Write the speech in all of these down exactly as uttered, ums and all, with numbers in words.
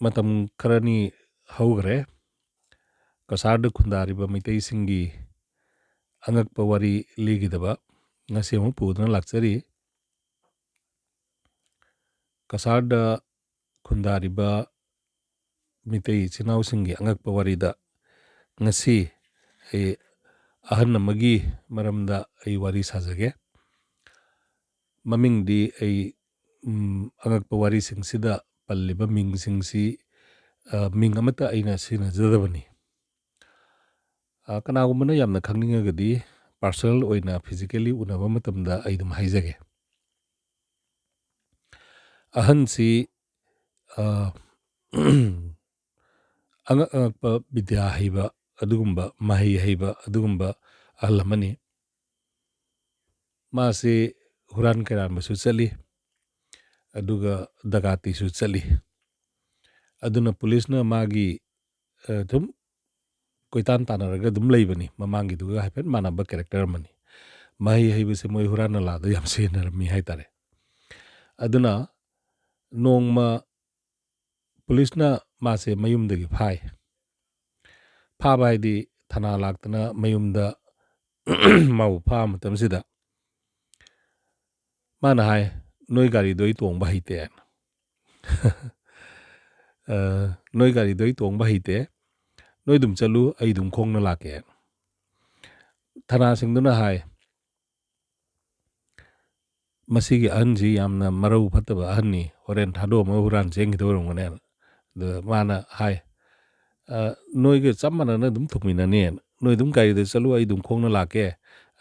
ꯃꯇꯝ ꯈꯔꯅꯤ ꯍꯧꯈ꯭ꯔꯦ ꯀꯁꯥꯔꯗ ꯈꯨꯟꯗꯥꯔꯤꯕ ꯃꯩꯇꯩꯁꯤꯡꯒꯤ ꯑꯉꯛꯄ ꯋꯥꯔꯤ ꯂꯤꯒꯗꯕ ꯉꯁꯤ ꯑꯃꯨꯛ ꯄꯨꯗꯨꯅ ꯂꯥꯛꯆꯔꯤ꯫ ꯀꯁꯥꯔꯗ ꯈꯨꯟꯗꯥꯔꯤꯕ ꯃꯤꯇꯩ ꯏꯆꯤꯟ ꯏꯅꯥꯎꯁꯤꯡꯒꯤ ꯑꯉꯛꯄ ꯋꯥꯔꯤꯗ ꯉꯁꯤ ꯑꯩ ꯑꯍꯟ ꯑꯃꯒꯤ ꯃꯔꯝꯗ ꯑꯩ ꯋꯥꯔꯤ ꯁꯥꯖꯒꯦ꯫ ꯃꯃꯤꯡꯗꯤ ꯑꯩ, ꯎꯝ, ꯑꯉꯛꯄ ꯋꯥꯔꯤꯁꯤꯡꯁꯤꯗ ꯄꯜꯂꯤꯕ ꯃꯤꯡꯁꯤꯡꯁꯤ, ꯑ, ꯃꯤꯡ ꯑꯃꯠꯇ ꯑꯩꯅ ꯁꯤꯖꯤꯟꯅꯖꯗꯕꯅꯤ꯫ ꯑ, ꯀꯅꯥꯒꯨꯝꯕꯅ ꯌꯥꯝꯅ ꯈꯪꯅꯤꯡꯉꯒꯗꯤ personal ꯑꯣꯏꯅ physically ꯎꯅꯕ ꯃꯇꯝꯗ ꯑꯩ ꯑꯗꯨꯝ ꯍꯥꯏꯖꯒꯦ꯫ ꯑꯍꯟꯁꯤ, ꯑ, ꯑꯉꯛ ꯑꯉꯛꯄ ꯕꯤꯗ꯭ꯌꯥ ꯍꯩꯕ, ꯑꯗꯨꯒꯨꯝꯕ ꯃꯍꯩ ꯍꯩꯕ, ꯑꯗꯨꯒꯨꯝꯕ ꯑꯍꯜ ꯑꯃꯅꯤ꯫ ꯃꯥꯁꯤ ꯍꯨꯔꯥꯟ ꯀꯩꯔꯥꯟꯕꯁꯨ ꯆꯠꯂꯤ, ꯑꯗꯨꯒ ꯗꯀꯥꯇꯤꯁꯨ ꯆꯠꯂꯤ꯫ ꯑꯗꯨꯅ ꯄꯨꯂꯤꯁꯅ ꯃꯥꯒꯤ, ꯑ, ꯑꯗꯨꯝ ꯀꯣꯏꯇꯥꯟ ꯇꯥꯟꯅꯔꯒ ꯑꯗꯨꯝ ꯂꯩꯕꯅꯤ꯫ ꯃꯃꯥꯡꯒꯤꯗꯨꯒ ꯍꯥꯏꯐꯦꯠ ꯃꯥꯟꯅꯕ character ꯑꯃꯅꯤ꯫ ꯃꯍꯩ ꯍꯩꯕꯁꯦ ꯃꯣꯏ ꯍꯨꯔꯥꯟ ꯅꯂꯥꯗ ꯌꯥꯝ ꯁꯤꯖꯤꯟꯅꯔꯝꯃꯤ ꯍꯥꯏꯇꯥꯔꯦ꯫ ꯑꯗꯨꯅ ꯅꯣꯡꯃ ꯄꯨꯂꯤꯁꯅ ꯃꯥꯁꯦ ꯃꯌꯨꯝꯗꯒꯤ ꯐꯥꯏ꯫ ꯐꯥꯕ ꯍꯥꯏꯗꯤ ꯊꯅꯥ ꯂꯥꯛꯇꯅ ꯃꯌꯨꯝꯗ ꯃꯥꯕꯨ ꯐꯥꯕ ꯃꯇꯝꯁꯤꯗ ꯃꯥꯅ ꯍꯥꯏ, "ꯅꯣꯏ ꯒꯥꯔꯤꯗꯣ ꯑꯩ ꯇꯣꯡꯕ ꯍꯩꯇꯦ"꯫ "ꯑ, ꯅꯣꯏ ꯒꯥꯔꯤꯗꯣ ꯑꯩ ꯇꯣꯡꯕ ꯍꯩꯇꯦ, ꯅꯣꯏ ꯑꯗꯨꯝ ꯆꯠꯂꯨ, ꯑꯩ ꯑꯗꯨꯝ ꯈꯣꯡꯅ ꯂꯥꯛꯀꯦ"꯫ ꯊꯅꯥꯁꯤꯡꯗꯨꯅ ꯍꯥꯏ, "ꯃꯁꯤꯒꯤ ꯑꯍꯟꯁꯤ ꯌꯥꯝꯅ ꯃꯔꯧ ꯐꯠꯇꯕ ꯑꯍꯟꯅꯤ, ꯍꯣꯔꯦꯟ ꯊꯥꯗꯣꯛꯑꯝꯃꯒ ꯍꯨꯔꯥꯟ ꯆꯦꯟꯈꯤꯗꯧ ꯑꯣꯏꯔꯝꯒꯅꯦꯅ"꯫ ꯑꯗ ꯃꯥꯅ ꯍꯥꯏ, "ꯑ, ꯅꯣꯏꯒ ꯆꯞ ꯃꯥꯟꯅꯅ ꯑꯗꯨꯝ ꯊꯨꯡꯃꯤꯟꯅꯅꯦꯅ, ꯅꯣꯏ ꯑꯗꯨꯝ ꯒꯥꯔꯤꯗ ꯆꯠꯂꯨ, ꯑꯩ ꯑꯗꯨꯝ ꯈꯣꯡꯅ ꯂꯥꯛꯀꯦ,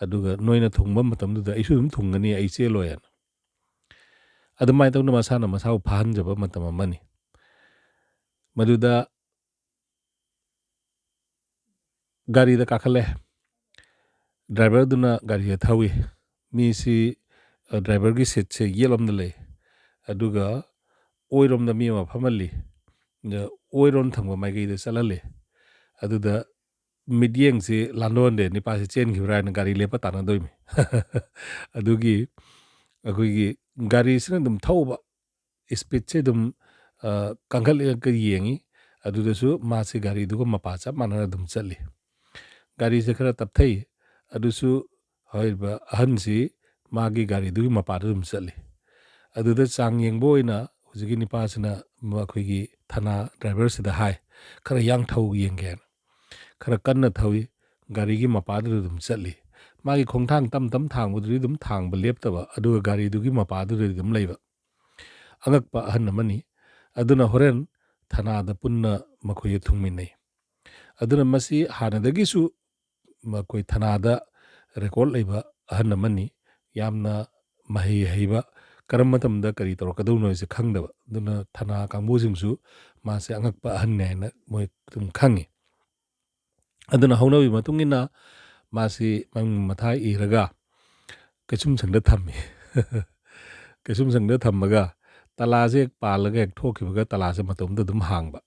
ꯑꯗꯨꯒ ꯅꯣꯏꯅ ꯊꯨꯡꯕ ꯃꯇꯝꯗꯨꯗ ꯑꯩꯁꯨ ꯑꯗꯨꯝ ꯊꯨꯡꯒꯅꯤ, ꯑꯩ ꯆꯦꯜꯂꯣꯏꯅ"꯫ ꯑꯗꯨꯃꯥꯏꯅ ꯇꯧꯅ ꯃꯁꯥꯅ ꯃꯁꯥꯕꯨ ꯐꯥꯍꯟꯖꯕ ꯃꯇꯝ ꯑꯃꯅꯤ꯫ ꯃꯗꯨꯗ ꯒꯥꯔꯤꯗ ꯀꯥꯈꯠꯂꯦ꯫ ꯗ꯭ꯔꯥꯏꯚꯔꯗꯨꯅ ꯒꯥꯔꯤꯗ ꯊꯧꯏ꯫ ꯃꯤꯁꯤ, ꯑ, ꯗ꯭ꯔꯥꯏꯚꯔꯒꯤ ꯁꯤꯠꯁꯦ ꯌꯦꯠꯂꯣꯝꯗ ꯂꯩ, ꯑꯗꯨꯒ ꯑꯣꯏꯔꯣꯝꯗ ꯃꯤ ꯑꯃ ꯐꯝꯍꯜꯂꯤ꯫ ꯑꯗ ꯑꯣꯏꯔꯣꯝ ꯊꯪꯕ ꯃꯥꯏꯀꯩꯗ ꯆꯠꯍꯜꯂꯤ꯫ ꯑꯗꯨꯗ ꯃꯤꯠꯌꯦꯡꯁꯤ ꯂꯥꯟꯗꯣꯛꯍꯟꯗꯦ, ꯅꯤꯄꯥꯁꯤ ꯆꯦꯟꯈꯤꯕ꯭ꯔꯥ ꯍꯥꯏꯅ ꯒꯥꯔꯤ ꯂꯦꯞꯄ ꯇꯥꯟꯅꯗꯣꯏꯅꯤ꯫ ꯑꯗꯨꯒꯤ ꯑꯩꯈꯣꯏꯒꯤ ꯒꯥꯔꯤꯁꯤꯅ ꯑꯗꯨꯝ ꯊꯧꯕ, speedꯁꯦ ꯑꯗꯨꯝ, ꯀꯥꯡꯈꯠꯂꯒ ꯌꯦꯡꯉꯤ꯫ ꯑꯗꯨꯗꯁꯨ ꯃꯥꯁꯤ ꯒꯥꯔꯤꯗꯨꯒ ꯃꯄꯥ ꯆꯞ ꯃꯥꯟꯅꯅ ꯑꯗꯨꯝ ꯆꯠꯂꯤ꯫ ꯒꯥꯔꯤꯁꯦ ꯈꯔ ꯇꯞꯊꯩ꯫ ꯑꯗꯨꯁꯨ ꯍꯥꯏꯔꯤꯕ ꯑꯍꯟꯁꯤ ꯃꯥꯒꯤ ꯒꯥꯔꯤꯗꯨꯒꯤ ꯃꯄꯥꯗ ꯑꯗꯨꯝ ꯆꯠꯂꯤ꯫ ꯑꯗꯨꯗ ꯆꯥꯡ ꯌꯦꯡꯕ ꯑꯣꯏꯅ ꯍꯧꯖꯤꯛꯀꯤ ꯅꯤꯄꯥꯁꯤꯅ ꯑꯩꯈꯣꯏꯒꯤ ꯊꯅꯥ ꯗ꯭ꯔꯥꯏꯚꯔꯁꯤꯗ ꯍꯥꯏ, "ꯈꯔ ꯌꯥꯡ ꯊꯧ ꯌꯦꯡꯒꯦꯅ, ꯈꯔ ꯀꯟꯅ ꯊꯧꯏ, ꯒꯥꯔꯤꯒꯤ ꯃꯄꯥꯗꯨꯗ ꯑꯗꯨꯝ ꯆꯠꯂꯤ꯫ ꯃꯥꯒꯤ ꯈꯣꯡꯊꯥꯡ ꯇꯞ ꯇꯞ ꯊꯥꯡꯕꯗꯨꯗꯤ ꯑꯗꯨꯝ ꯊꯥꯡꯕ ꯂꯦꯞꯇꯕ, ꯑꯗꯨꯒ ꯒꯥꯔꯤꯗꯨꯒꯤ ꯃꯄꯥꯗꯨꯗꯗꯤ ꯑꯗꯨꯝ ꯂꯩꯕ꯫ ꯑꯉꯛꯄ ꯑꯍꯟ ꯑꯃꯅꯤ꯫ ꯑꯗꯨꯅ ꯍꯣꯔꯦꯟ ꯊꯅꯥꯗ ꯄꯨꯟꯅ ꯃꯈꯣꯏ ꯊꯨꯡꯃꯤꯟꯅꯩ꯫ ꯑꯗꯨꯅ ꯃꯁꯤ ꯍꯥꯟꯅꯗꯒꯤꯁꯨ ꯃꯈꯣꯏ ꯊꯅꯥꯗ ꯔꯦꯀꯣꯔꯠ ꯂꯩꯕ ꯑꯍꯟ ꯑꯃꯅꯤ꯫ ꯌꯥꯝꯅ ꯃꯍꯩ ꯍꯩꯕ, ꯀꯔꯝꯕ ꯃꯇꯝꯗ ꯀꯔꯤ ꯇꯧꯔꯛꯀꯗꯧꯅꯣ ꯍꯥꯏꯁꯦ ꯈꯪꯗꯕ꯫ ꯑꯗꯨꯅ ꯊꯅꯥ ꯀꯥꯡꯕꯨꯁꯤꯡꯁꯨ ꯃꯥꯁꯦ ꯑꯉꯛꯄ ꯑꯍꯟꯅꯦ ꯍꯥꯏꯅ ꯃꯣꯏ ꯑꯗꯨꯝ ꯈꯪꯉꯤ꯫ ꯑꯗꯨꯅ ꯍꯧꯅꯕꯤ ꯃꯇꯨꯡ ꯏꯟꯅ ꯃꯥꯁꯤ ꯃꯃꯤꯡ ꯃꯊꯥ ꯏꯔꯒ ꯀꯩꯁꯨꯝꯁꯪꯗ ꯊꯝꯃꯤ꯫ ꯀꯩꯁꯨꯝꯁꯪꯗ ꯊꯝꯃꯒ ꯇꯂꯥꯁꯦ ꯍꯦꯛ ꯄꯥꯜꯂꯒ ꯍꯦꯛ ꯊꯣꯛꯈꯤꯕꯒ ꯇꯂꯥꯁꯦ ꯃꯇꯣꯝꯇ ꯑꯗꯨꯝ ꯍꯥꯡꯕ꯫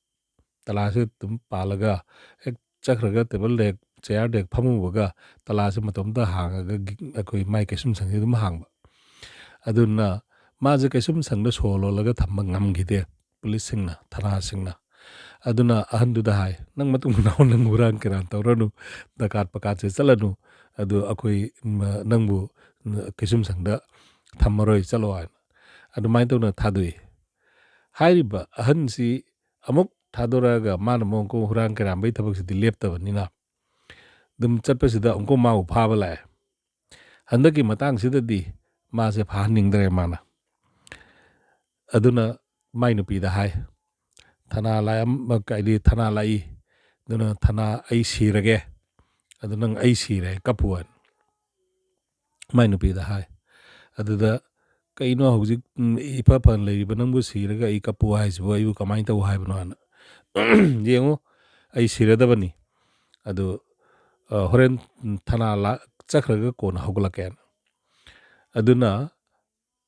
ꯇꯂꯥꯁꯦ ꯑꯗꯨꯝ ꯄꯥꯜꯂꯒ ꯍꯦꯛ ꯆꯠꯈ꯭ꯔꯒ ꯇꯦꯕꯜꯗ ꯍꯦꯛ, ꯆꯦꯌꯥꯔꯗ ꯍꯦꯛ ꯐꯝꯃꯨꯕꯒ ꯇꯂꯥꯁꯦ ꯃꯇꯣꯝꯇ ꯍꯥꯡꯉꯒ ꯒꯤ-, ꯑꯩꯈꯣꯏ ꯃꯥꯏ ꯀꯩꯁꯨꯝꯁꯪꯁꯦ ꯑꯗꯨꯝ ꯍꯥꯡꯕ꯫ ꯑꯗꯨꯅ ꯃꯥꯁꯦ ꯀꯩꯁꯨꯝꯁꯪꯗ ꯁꯣ ꯂꯣꯜꯂꯒ ꯊꯝꯕ ꯉꯝꯈꯤꯗꯦ ꯄꯨꯂꯤꯁꯁꯤꯡꯅ, ꯊꯅꯥꯁꯤꯡꯅ꯫ ꯑꯗꯨꯅ ꯑꯍꯟꯗꯨꯗ ꯍꯥꯏ, "ꯅꯪ ꯃꯇꯨꯡ ꯃꯅꯥꯎ ꯅꯪ ꯍꯨꯔꯥꯟ ꯀꯩꯔꯥꯟ ꯇꯧꯔꯅꯨ, ꯗꯀꯥꯠ ꯄꯀꯥꯠꯁꯦ ꯆꯠꯂꯅꯨ, ꯑꯗꯨ ꯑꯩꯈꯣꯏ, ꯃ-, ꯅꯪꯕꯨ, ꯅ-, ꯀꯩꯁꯨꯝꯁꯪꯗ ꯊꯝꯃꯔꯣꯏ, ꯆꯠꯂꯣ" ꯍꯥꯏꯅ ꯑꯗꯨꯃꯥꯏꯅ ꯇꯧꯅ ꯊꯥꯗꯣꯛꯏ꯫ ꯍꯥꯏꯔꯤꯕ ꯑꯍꯟꯁꯤ ꯑꯃꯨꯛ ꯊꯥꯗꯣꯔꯛꯑꯒ ꯃꯥꯅ ꯑꯃꯨꯛ ꯍꯨꯔꯥꯟ ꯀꯩꯔꯥꯟꯕꯒꯤ ꯊꯕꯛꯁꯤꯗꯤ ꯂꯦꯞꯇꯕꯅꯤꯅ ꯑꯗꯨꯝ ꯆꯠꯄꯁꯤꯗ ꯑꯃꯨꯛꯀ ꯃꯥꯕꯨ ꯐꯥꯕ ꯂꯥꯛꯑꯦ꯫ ꯍꯟꯗꯛꯀꯤ ꯃꯇꯥꯡꯁꯤꯗꯗꯤ ꯃꯥꯁꯦ ꯐꯥꯍꯟꯅꯤꯡꯗ꯭ꯔꯦ ꯃꯥꯅ꯫ ꯑꯗꯨꯅ ꯃꯥꯏ ꯅꯨꯄꯤꯗ ꯍꯥꯏ, "ꯊꯅꯥ ꯂꯥꯛꯑꯝ-, ꯍꯥꯏꯗꯤ ꯊꯅꯥ ꯂꯥꯛꯏ, ꯑꯗꯨꯅ ꯊꯅꯥ ꯑꯩ ꯁꯤꯔꯒꯦ, ꯑꯗꯨ ꯅꯪ ꯑꯩ ꯁꯤꯔꯦ ꯀꯞꯄꯨ" ꯍꯥꯏꯅ ꯃꯥꯏ ꯅꯨꯄꯤꯗ ꯍꯥꯏ꯫ ꯑꯗꯨꯗ, "ꯀꯩꯅꯣ ꯍꯧꯖꯤꯛ, ꯎꯝ, ꯏꯐ ꯐꯅ ꯂꯩꯔꯤꯕ ꯅꯪꯕꯨ ꯁꯤꯔꯒ ꯑꯩ ꯀꯞꯄꯨ ꯍꯥꯏꯁꯤꯕꯨ ꯑꯩꯕꯨ ꯀꯃꯥꯏꯅ ꯇꯧ ꯍꯥꯏꯕꯅꯣ?" ꯍꯥꯏꯅ꯫ "ꯌꯦꯡꯉꯨ, ꯑꯩ ꯁꯤꯔꯗꯕꯅꯤ꯫ ꯑꯗꯨ, ꯑ, ꯍꯣꯔꯦꯟ ꯊꯅꯥ ꯂꯥ-, ꯆꯠꯈ꯭ꯔꯒ ꯀꯣꯟꯅ ꯍꯧꯒꯠꯂꯛꯀꯦꯅ"꯫ ꯑꯗꯨꯅ,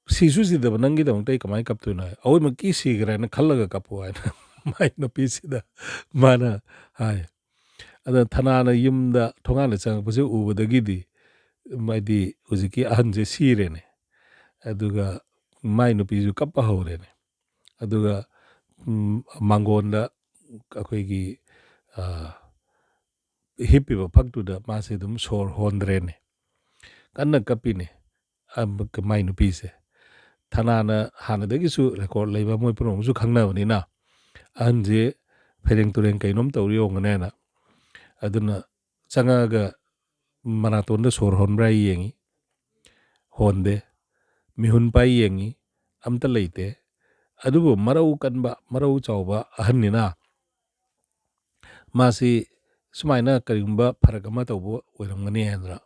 "ꯁꯤꯁꯨ ꯁꯤꯗꯕ ꯅꯪꯒꯤꯗꯃꯛꯇ ꯑꯩ ꯀꯃꯥꯏꯅ ꯀꯞꯇꯣꯏꯅꯣ?" ꯍꯥꯏ꯫ "ꯑꯋꯣꯏꯃꯛꯀꯤ ꯁꯤꯈ꯭ꯔꯦꯅ ꯈꯜꯂꯒ ꯀꯞꯄꯨ" ꯍꯥꯏꯅ ꯃꯥꯏ ꯅꯨꯄꯤꯁꯤꯗ ꯃꯥꯅ ꯍꯥꯏ꯫ ꯑꯗ ꯊꯅꯥꯅ ꯌꯨꯝꯗ ꯊꯣꯡꯒꯥꯟꯗ ꯆꯪꯉꯛꯄꯁꯦ ꯎꯕꯗꯒꯤꯗꯤ, ꯍꯥꯏꯗꯤ ꯍꯧꯖꯤꯛꯀꯤ ꯑꯍꯟꯁꯦ ꯁꯤꯔꯦꯅꯦ꯫ ꯑꯗꯨꯒ ꯃꯥꯏ ꯅꯨꯄꯤꯁꯨ ꯀꯞꯄ ꯍꯧꯔꯦꯅꯦ꯫ ꯑꯗꯨꯒ ꯎꯝ, ꯃꯥꯡꯒꯣꯟꯗ ꯑꯩꯈꯣꯏꯒꯤ, ꯑ, ꯍꯤꯞꯄꯤꯕ ꯐꯛꯇꯨꯗ ꯃꯥꯁꯦ ꯑꯗꯨꯝ ꯁꯣꯔ ꯍꯣꯟꯗ꯭ꯔꯦꯅꯦ꯫ ꯀꯟꯅ ꯀꯞꯄꯤꯅꯦ꯫ ꯑ, ꯃꯥꯏ ꯅꯨꯄꯤꯁꯦ꯫ ꯊꯅꯥꯅ ꯍꯥꯟꯅꯗꯒꯤꯁꯨ ꯔꯦꯀꯣꯔꯗ ꯂꯩꯕ, ꯃꯣꯏ ꯄꯨꯝꯅꯃꯛꯁꯨ ꯈꯪꯅꯕꯅꯤꯅ, ꯑꯍꯟꯁꯦ ꯐꯩꯔꯦꯡ ꯇꯨꯔꯦꯡ ꯀꯩꯅꯣꯝ ꯇꯧꯔꯤ ꯑꯣꯏꯔꯝꯒꯅꯦꯅ꯫ ꯑꯗꯨꯅ ꯆꯪꯉꯛꯑꯒ ꯃꯅꯥꯇꯣꯟꯗ ꯁꯣꯔ ꯍꯣꯟꯕ꯭ꯔꯥ ꯌꯦꯡꯉꯤ, ꯍꯣꯟꯗꯦ꯫ ꯃꯤꯍꯨꯟ ꯄꯥꯏ ꯌꯦꯡꯉꯤ, ꯑꯝꯇ ꯂꯩꯇꯦ꯫ ꯑꯗꯨꯕꯨ ꯃꯔꯧ ꯀꯟꯕ, ꯃꯔꯧ ꯆꯥꯎꯕ ꯑꯍꯟꯅꯤꯅ, ꯃꯥꯁꯤ ꯁꯨꯃꯥꯏꯅ ꯀꯔꯤꯒꯨꯝꯕ ꯐꯔꯛ ꯑꯃ ꯇꯧꯕ ꯑꯣꯏꯔꯝꯒꯅꯤ ꯍꯥꯏꯗꯅ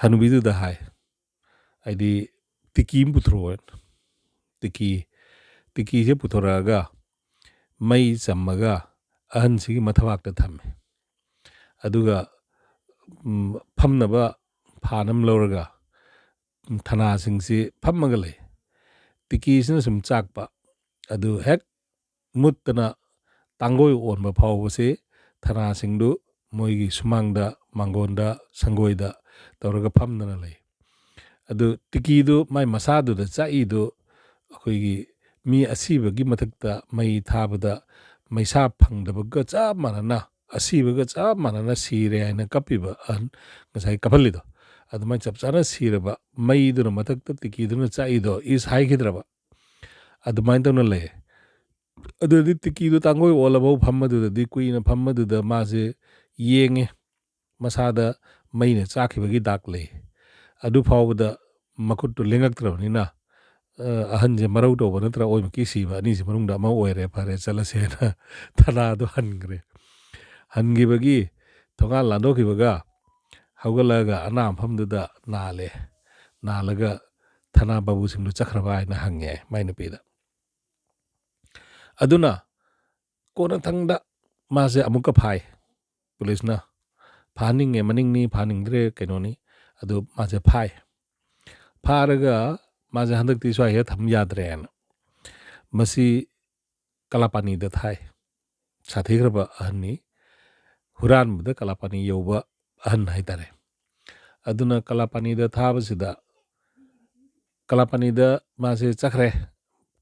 ꯍꯅꯨꯕꯤꯗꯨꯗ ꯍꯥꯏ꯫ ꯍꯥꯏꯗꯤ, "ꯇꯤꯀꯤ ꯑꯃ ꯄꯨꯊꯣꯔꯛꯑꯣ" ꯍꯥꯏꯅ꯫ ꯇꯤꯀꯤ, ꯇꯤꯀꯤꯁꯦ ꯄꯨꯊꯣꯔꯛꯑꯒ ꯃꯩ ꯆꯝꯃꯒ ꯑꯍꯟꯁꯤꯒꯤ ꯃꯊꯕꯥꯛꯇ ꯊꯝꯃꯦ꯫ ꯑꯗꯨꯒ, ꯎꯝ, ꯐꯝꯅꯕ ꯐꯥꯟ ꯑꯃ ꯂꯧꯔꯒ, ꯎꯝ, ꯊꯅꯥꯁꯤꯡꯁꯤ ꯐꯝꯃꯒ ꯂꯩ꯫ ꯇꯤꯀꯤꯁꯤꯅ ꯁꯨꯝ ꯆꯥꯛꯄ꯫ ꯑꯗꯨ ꯍꯦꯛ ꯃꯨꯠꯇꯅ ꯇꯥꯡꯒꯣꯏ ꯑꯣꯟꯕ ꯐꯥꯎꯕꯁꯤ ꯊꯅꯥꯁꯤꯡꯗꯨ ꯃꯣꯏꯒꯤ ꯁꯨꯃꯥꯡꯗ, ꯃꯥꯡꯒꯣꯟꯗ, ꯁꯪꯒꯣꯏꯗ ꯇꯧꯔꯒ ꯐꯝꯗꯅ ꯂꯩ꯫ ꯑꯗꯨ ꯇꯤꯀꯤꯗꯨ ꯃꯥꯏ ꯃꯁꯥꯗꯨꯗ ꯆꯥꯛꯏꯗꯨ ꯑꯩꯈꯣꯏꯒꯤ ꯃꯤ ꯑꯁꯤꯕꯒꯤ ꯃꯊꯛꯇ ꯃꯩ ꯊꯥꯕꯗ ꯃꯩꯁꯥ ꯐꯪꯗꯕꯒ ꯆꯞ ꯃꯥꯟꯅꯅ, ꯑꯁꯤꯕꯒ ꯆꯞ ꯃꯥꯟꯅꯅ ꯁꯤꯔꯦ ꯍꯥꯏꯅ ꯀꯞꯄꯤꯕ ꯑꯍꯟ, ꯉꯁꯥꯏ ꯀꯞꯍꯜꯂꯤꯗꯣ, ꯑꯗꯨꯃꯥꯏꯅ ꯆꯞ ꯆꯥꯅ ꯁꯤꯔꯕ, ꯃꯩꯗꯨꯅ ꯃꯊꯛꯇ ꯇꯤꯀꯤꯗꯨꯅ ꯆꯥꯛꯏꯗꯣ ꯏꯁ ꯍꯥꯏꯈꯤꯗ꯭ꯔꯕ꯫ ꯑꯗꯨꯃꯥꯏꯅ ꯇꯧꯅ ꯂꯩ꯫ ꯑꯗꯨꯗꯤ ꯇꯤꯀꯤꯗꯨ ꯇꯥꯡꯒꯣꯏ ꯑꯣꯜꯂꯐꯥꯎ ꯐꯝꯃꯗꯨꯗꯗꯤ, ꯀꯨꯏꯅ ꯐꯝꯃꯗꯨꯗ ꯃꯥꯁꯦ ꯌꯦꯡꯉꯦ, ꯃꯁꯥꯗ ꯃꯩꯅ ꯆꯥꯛꯈꯤꯕꯒꯤ ꯗꯥꯛ ꯂꯩ꯫ ꯑꯗꯨ ꯐꯥꯎꯕꯗ ꯃꯈꯨꯠꯇꯨ ꯂꯦꯡꯉꯛꯇ꯭ꯔꯕꯅꯤꯅ, ꯑ, ꯑꯍꯟꯁꯦ ꯃꯔꯧ ꯇꯧꯕ ꯅꯠꯇ꯭ꯔ ꯑꯣꯏꯃꯛꯀꯤ ꯁꯤꯕ, ꯑꯅꯤꯁꯤ ꯃꯅꯨꯡꯗ ꯑꯃ ꯑꯣꯏꯔꯦ, ꯐꯔꯦ, ꯆꯠꯂꯁꯦꯅ ꯊꯅꯥꯗꯣ ꯍꯟꯈ꯭ꯔꯦ꯫ ꯍꯟꯈꯤꯕꯒꯤ ꯊꯣꯡꯒꯥꯟ ꯂꯥꯟꯗꯣꯛꯈꯤꯕꯒ ꯍꯧꯒꯠꯂꯒ ꯑꯅꯥ ꯃꯐꯝꯗꯨꯗ ꯅꯥꯜꯂꯦ꯫ ꯅꯥꯜꯂꯒ ꯊꯅꯥ ꯕꯥꯕꯨꯁꯤꯡꯗꯨ ꯆꯠꯈ꯭ꯔꯕ ꯍꯥꯏꯅ ꯍꯪꯉꯦ ꯃꯥꯏ ꯅꯨꯄꯤꯗ꯫ ꯑꯗꯨꯅ ꯀꯣꯟꯅꯊꯪꯗ ꯃꯥꯁꯦ ꯑꯃꯨꯛꯀ ꯐꯥꯏ ꯄꯨꯂꯤꯁꯅ꯫ ꯐꯥꯍꯟꯅꯤꯡꯉꯦ, ꯃꯅꯤꯡꯅꯤ, ꯐꯥꯍꯟꯅꯤꯡꯗ꯭ꯔꯦ, ꯀꯩꯅꯣꯅꯤ꯫ ꯑꯗꯨ ꯃꯥꯁꯦ ꯐꯥꯏ꯫ ꯐꯥꯔꯒ ꯃꯥꯁꯦ ꯍꯟꯗꯛꯇꯤ ꯁ꯭ꯋꯥꯏ ꯍꯦꯛ ꯊꯝ ꯌꯥꯗ꯭ꯔꯦꯅ ꯃꯁꯤ ꯀꯂꯥꯄꯥꯅꯤꯗ ꯊꯥꯏ꯫ ꯁꯥꯊꯤꯈ꯭ꯔꯕ ꯑꯍꯟꯅꯤ꯫ ꯍꯨꯔꯥꯟꯕꯗ ꯀꯂꯥꯄꯥꯅꯤ ꯌꯧꯕ ꯑꯍꯟ ꯍꯥꯏꯇꯥꯔꯦ꯫ ꯑꯗꯨꯅ ꯀꯂꯥꯄꯥꯅꯤꯗ ꯊꯥꯕꯁꯤꯗ, ꯀꯂꯥꯄꯥꯅꯤꯗ ꯃꯥꯁꯦ ꯆꯠꯈ꯭ꯔꯦ꯫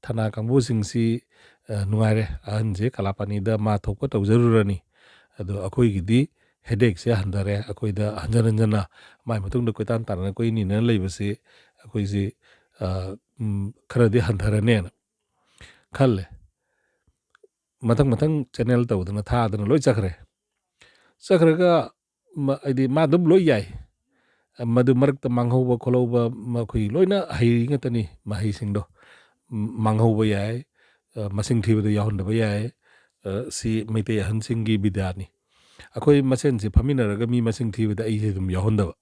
ꯊꯅꯥ ꯀꯥꯡꯕꯨꯁꯤꯡꯁꯤ, ꯑ, ꯅꯨꯡꯉꯥꯏꯔꯦ, ꯑꯍꯟꯁꯦ ꯀꯂꯥꯄꯥꯅꯤꯗ ꯃꯥ ꯊꯣꯛꯄ ꯇꯧꯖꯔꯨꯔꯅꯤ꯫ ꯑꯗꯣ ꯑꯩꯈꯣꯏꯒꯤꯗꯤ headacheꯁꯦ ꯍꯟꯊꯔꯦ꯫ ꯑꯩꯈꯣꯏꯗ ꯍꯟꯖꯟ ꯍꯟꯖꯟꯅ ꯃꯥꯏ ꯃꯇꯨꯡꯗ ꯀꯣꯏꯇꯥꯟ ꯇꯥꯟꯅꯅ ꯀꯣꯏꯅꯤꯅ ꯂꯩꯕꯁꯤ ꯑꯩꯈꯣꯏꯁꯤ, ꯑ, ꯎꯝ, ꯈꯔꯗꯤ ꯍꯟꯊꯔꯅꯦꯅ ꯈꯜꯂꯦ꯫ ꯃꯊꯪ ꯃꯊꯪ channel ꯇꯧꯗꯅ ꯊꯥꯗꯅ ꯂꯣꯏ ꯆꯠꯈ꯭ꯔꯦ꯫ ꯆꯠꯈ꯭ꯔꯒ ꯃ-, ꯍꯥꯏꯗꯤ ꯃꯥ ꯑꯗꯨꯝ ꯂꯣꯏ ꯌꯥꯏ꯫ ꯃꯗꯨ ꯃꯔꯛꯇ ꯃꯥꯡꯍꯧꯕ ꯈꯣꯠꯍꯧꯕ ꯃꯈꯣꯏ ꯂꯣꯏꯅ ꯍꯩ ꯉꯥꯛꯇꯅꯤ, ꯃꯍꯩꯁꯤꯡꯗꯣ꯫ ꯃꯥꯡꯍꯧꯕ ꯌꯥꯏ, ꯑ, ꯃꯁꯤꯡ ꯊꯤꯕꯗ ꯌꯥꯎꯍꯟꯗꯕ ꯌꯥꯏ꯫ ꯑ, ꯁꯤ ꯃꯩꯇꯩ ꯑꯍꯟꯁꯤꯡꯒꯤ ꯕꯤꯗ꯭ꯌꯥꯅꯤ꯫ ꯑꯩꯈꯣꯏ ꯃꯁꯦꯟꯁꯤ ꯐꯝꯃꯤꯟꯅꯔꯒ ꯃꯤ ꯃꯁꯤꯡ ꯊꯤꯕꯗ ꯑꯩꯁꯦ ꯑꯗꯨꯝ ꯌꯥꯎꯍꯟꯗꯕ꯫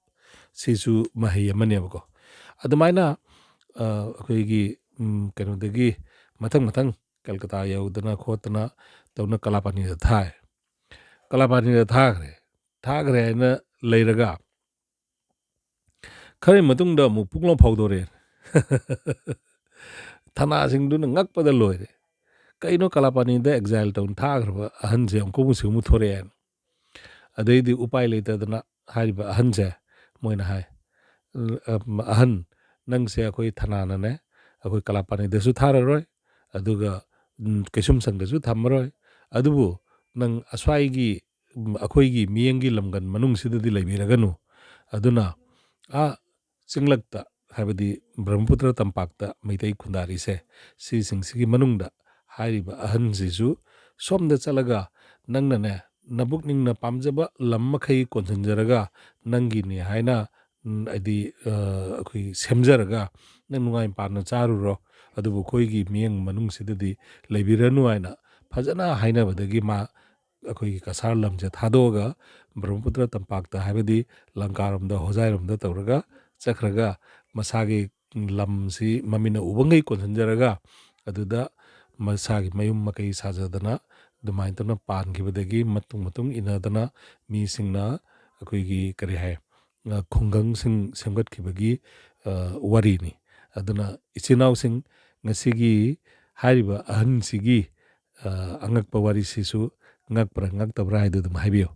ꯁꯤꯁꯨ ꯃꯍꯩ ꯑꯃꯅꯦꯕꯀꯣ꯫ ꯑꯗꯨꯃꯥꯏꯅ, ꯑ, ꯑꯩꯈꯣꯏꯒꯤ, ꯎꯝ, ꯀꯩꯅꯣꯗꯒꯤ ꯃꯊꯪ ꯃꯊꯪ ꯀꯜꯀꯇꯥ ꯌꯧꯗꯅ ꯈꯣꯠꯇꯅ ꯇꯧꯅ ꯀꯂꯥꯄꯥꯅꯤꯗ ꯊꯥꯏ꯫ ꯀꯂꯥꯄꯥꯅꯤꯗ ꯊꯥꯈ꯭ꯔꯦ꯫ ꯊꯥꯈ꯭ꯔꯦ ꯍꯥꯏꯅ ꯂꯩꯔꯒ ꯈꯔ ꯃꯇꯨꯡꯗ ꯑꯃꯨꯛ ꯄꯨꯡꯂꯥꯎ ꯐꯥꯎꯗꯣꯔꯛꯑꯦ꯫ ꯊꯅꯥꯁꯤꯡꯗꯨꯅ ꯉꯛꯄꯗ ꯂꯣꯏꯔꯦ꯫ "ꯀꯩꯅꯣ, ꯀꯂꯥꯄꯥꯅꯤꯗ exile ꯇꯧꯅ ꯊꯥꯈ꯭ꯔꯕ ꯑꯍꯟꯁꯦ ꯑꯃꯨꯛꯀ ꯑꯃꯨꯛꯁꯨ ꯑꯃꯨꯛ ꯊꯣꯔꯛꯑꯦꯅ?" ꯑꯗꯩꯗꯤ ꯎꯄꯥꯏ ꯂꯩꯇꯗꯅ ꯍꯥꯏꯔꯤꯕ ꯑꯍꯟꯁꯦ ꯃꯣꯏꯅ ꯍꯥꯏ, "ꯑꯍꯟ, ꯅꯪꯁꯦ ꯑꯩꯈꯣꯏ ꯊꯅꯥꯅꯅꯦ, ꯑꯩꯈꯣꯏ ꯀꯂꯥꯄꯥꯅꯤꯗꯁꯨ ꯊꯥꯔꯔꯣꯏ, ꯑꯗꯨꯒ, ꯎꯝ, ꯀꯩꯁꯨꯝꯁꯪꯗꯁꯨ ꯊꯝꯃꯔꯣꯏ, ꯑꯗꯨꯕꯨ ꯅꯪ ꯑꯁ꯭ꯋꯥꯏꯒꯤ, ꯎꯝ, ꯑꯩꯈꯣꯏꯒꯤ ꯃꯤꯌꯦꯡꯒꯤ ꯂꯝꯒꯟ ꯃꯅꯨꯡꯁꯤꯗꯗꯤ ꯂꯩꯕꯤꯔꯒꯅꯨ꯫ ꯑꯗꯨꯅ ꯑꯥ ꯆꯤꯡꯂꯛꯇ, ꯍꯥꯏꯕꯗꯤ ꯕ꯭ꯔꯍ꯭ꯃꯄꯨꯇ꯭ꯔ ꯇꯝꯄꯥꯛꯇ ꯃꯩꯇꯩ ꯈꯨꯟꯗꯥꯔꯤꯁꯦ, ꯁꯤꯁꯤꯡꯁꯤꯒꯤ ꯃꯅꯨꯡꯗ ꯍꯥꯏꯔꯤꯕ ꯑꯍꯟꯁꯤꯁꯨ ꯁꯣꯝꯗ ꯆꯠꯂꯒ ꯅꯪꯅꯅꯦ, ꯅꯕꯨꯛꯅꯤꯡꯅ ꯄꯥꯝꯖꯕ ꯂꯝ ꯃꯈꯩ ꯀꯣꯟꯁꯤꯟꯖꯔꯒ ꯅꯪꯒꯤꯅꯤ ꯍꯥꯏꯅ, ꯎꯝ, ꯍꯥꯏꯗꯤ, ꯑ, ꯑꯩꯈꯣꯏ ꯁꯦꯝꯖꯔꯒ ꯅꯪ ꯅꯨꯡꯉꯥꯏ ꯄꯥꯟꯅ ꯆꯥꯔꯨꯔꯣ, ꯑꯗꯨꯕꯨ ꯑꯩꯈꯣꯏꯒꯤ ꯃꯤꯌꯦꯡ ꯃꯅꯨꯡꯁꯤꯗꯗꯤ ꯂꯩꯕꯤꯔꯅꯨ" ꯍꯥꯏꯅ ꯐꯖꯅ ꯍꯥꯏꯅꯕꯗꯒꯤ ꯃꯥ ꯑꯩꯈꯣꯏꯒꯤ ꯀꯁꯥꯔ ꯂꯝꯁꯦ ꯊꯥꯗꯣꯛꯑꯒ ꯕ꯭ꯔꯍ꯭ꯃꯄꯨꯇ꯭ꯔ ꯇꯝꯄꯥꯛꯇ, ꯍꯥꯏꯕꯗꯤ ꯂꯪꯀꯥꯔꯣꯝꯗ, ꯍꯣꯖꯥꯏꯔꯣꯝꯗ ꯇꯧꯔꯒ ꯆꯠꯈ꯭ꯔꯒ ꯃꯁꯥꯒꯤ ꯂꯝꯁꯤ ꯃꯃꯤꯠꯅ ꯎꯕꯈꯩ ꯀꯣꯟꯁꯤꯟꯖꯔꯒ ꯑꯗꯨꯗ ꯃꯁꯥꯒꯤ ꯃꯌꯨꯝ ꯃꯀꯩ ꯁꯥꯖꯗꯅ ꯑꯗꯨꯃꯥꯏꯅ ꯇꯧꯅ ꯄꯥꯟꯈꯤꯕꯗꯒꯤ ꯃꯇꯨꯡ ꯃꯇꯨꯡ ꯏꯟꯅꯗꯅ ꯃꯤꯁꯤꯡꯅ ꯑꯩꯈꯣꯏꯒꯤ ꯀꯔꯤ ꯍꯥꯏ, ꯑ, ꯈꯨꯡꯒꯪꯁꯤꯡ ꯁꯦꯝꯒꯠꯈꯤꯕꯒꯤ, ꯑ, ꯋꯥꯔꯤꯅꯤ꯫ ꯑꯗꯨꯅ ꯏꯆꯤꯟ ꯏꯅꯥꯎꯁꯤꯡ, ꯉꯁꯤꯒꯤ ꯍꯥꯏꯔꯤꯕ ꯑꯍꯟꯁꯤꯒꯤ, ꯑ, ꯑꯉꯛꯄ ꯋꯥꯔꯤꯁꯤꯁꯨ ꯉꯛꯄ꯭ꯔꯥ ꯉꯛꯇꯕ꯭ꯔꯥ ꯍꯥꯏꯗꯨ ꯑꯗꯨꯝ ꯍꯥꯏꯕꯤꯌꯨ꯫